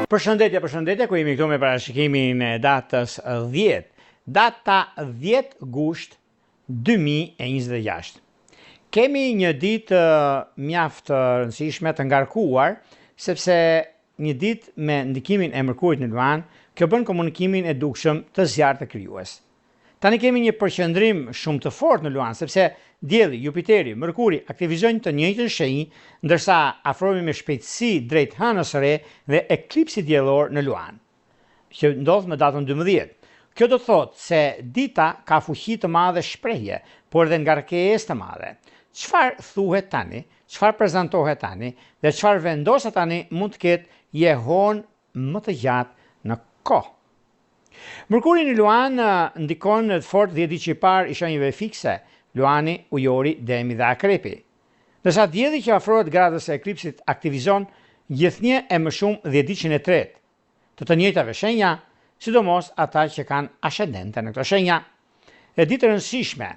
Përshëndetje, përshëndetje, ku jemi këtu me parashikimin e datës 10. Data 10 gusht 2026. Kemi një ditë mjaft të rëndësishme të ngarkuar, sepse një ditë me ndikimin e Mërkurit në Luan, kjo bën komunikimin e dukshëm të zjarrtë krijues. Tani kemi një përqendrim shumë të fortë në Luan, sepse Dielli, Jupiteri, Mërkuri aktivizojnë të njëjtën shenjë, ndërsa afrohemi me shpejtësi drejt Hënës së Re dhe eklipsit diellor në Luan, që ndodh në datën 12. Kjo do të thotë se dita ka fuqi të madhe shprehje, por edhe ngarkesë të madhe. Çfarë thuhet tani, çfarë prezantohet tani dhe çfarë vendoset tani mund të ketë jehonë më të gjatë në kohë. Mërkuri në Luan ndikon fort dhjetëditëshi i parë i shenjave fikse, Luani, Ujori, Demi dhe Akrepi. Ndërsa Dielli që afrohet gradës së eklipsit aktivizon gjithnjë e më shumë dhjetëditëshin e tretë të të njëjtave shenja, sidomos ata që kanë ashendente në këto shenja. Dhe ditë e rëndësishme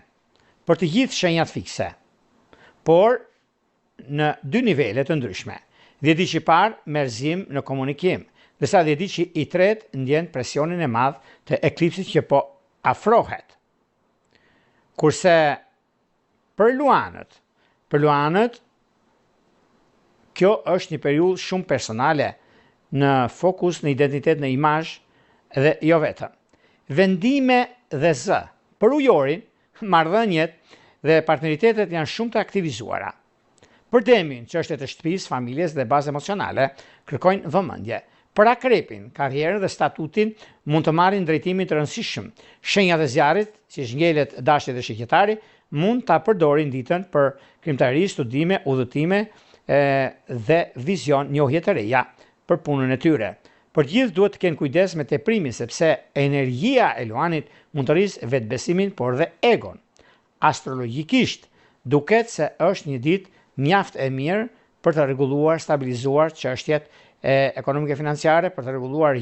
për të gjithë shenjat fikse. Por në dy nivele të ndryshme. Dhjetëditëshi i parë merr zgjim në komunikim, ndërsa dhjetëditëshi i tretë ndjen presionin e madh të eklipsit që po afrohet. Kurse për luanët, për luanët kjo është një periudhë shumë personale në fokus, në identitet, në imazh dhe jo vetëm. Vendime dhe zë. Për ujorin, Marrëdhëniet dhe partneritetet janë shumë të aktivizuara. Për Demin, çështje të shtëpisë, familjes dhe bazë emocionale kërkojnë vëmendje. Për Akrepin, karrierën dhe statutin mund të marrin drejtimin të rëndësishëm. Shenjat e zjarrit, siç ngelet Dashi dhe Shigjetari, mund ta përdorin ditën për krijimtari, studime, udhëtime dhe vizion njohje të reja për punën e tyre. Por të gjithë duhet të kenë kujdes me teprimin sepse energjia e Luanit mund të rrisë vetëbesimin por dhe egon. Astrologjikisht, duket se është një ditë mjaft e mirë për të rregulluar, stabilizuar çështjet ekonomike financiare, për të rregulluar.